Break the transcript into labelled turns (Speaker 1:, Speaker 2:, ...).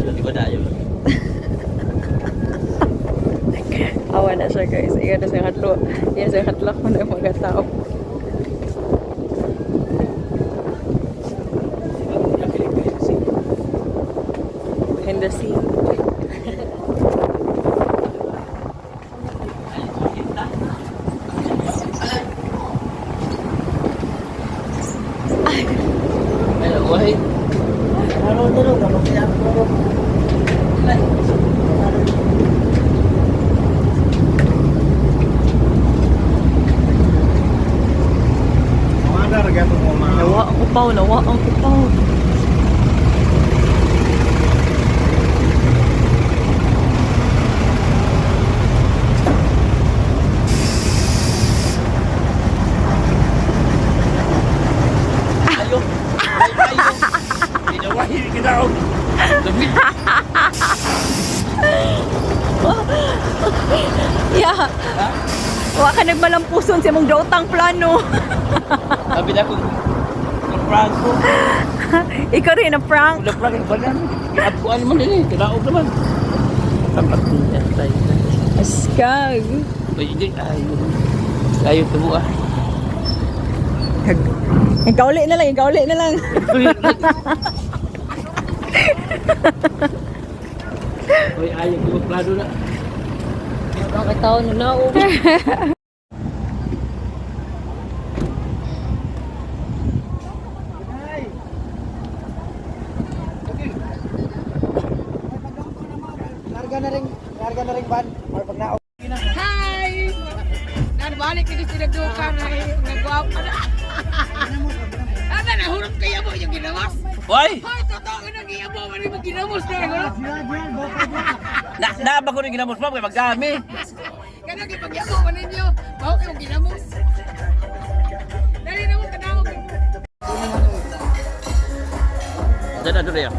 Speaker 1: Di ba dayo?
Speaker 2: Awa na siya, guys. Iyan na siya hadlo. Iyan siya hadlo ko ng mga tao. Behind the scene.
Speaker 1: Ay, why?
Speaker 2: Nawa ang upaw, nawa ang upaw.
Speaker 1: Ayo. Ay, ayo. Ginawahin kita ako. Lamig.
Speaker 2: Yeah. Wa ka nagmalampuson sa imong daotang plano.
Speaker 1: Sabi na kung prank ko.
Speaker 2: Ikaw rin ang prank.
Speaker 1: Kung prank ba na? Giabkuan man din eh. Kinaog naman. Tapat niya tayo.
Speaker 2: Askag.
Speaker 1: Ay, hindi. Ayo. Ayo tubo ah.
Speaker 2: Ikaw na lang, ikaw na lang.
Speaker 1: Uy, ayaw ko plano na.
Speaker 3: Mga tao na naog.
Speaker 4: Larga na rin ban. Or pag na
Speaker 3: Hi! Narbalik ni sila duka na nagwapo na. Ana nahurot kaya mo yung ginawas.
Speaker 1: Hoy!
Speaker 3: Hoy, totoo na giyabo man yung ginamos na nahurot.
Speaker 1: Na na ba ko rin ginamos mo kay magdami.
Speaker 3: Kana gipagyabo man ninyo. Bawo kayo ginamos. Dali na mo kanawag.
Speaker 1: Dada dada ya.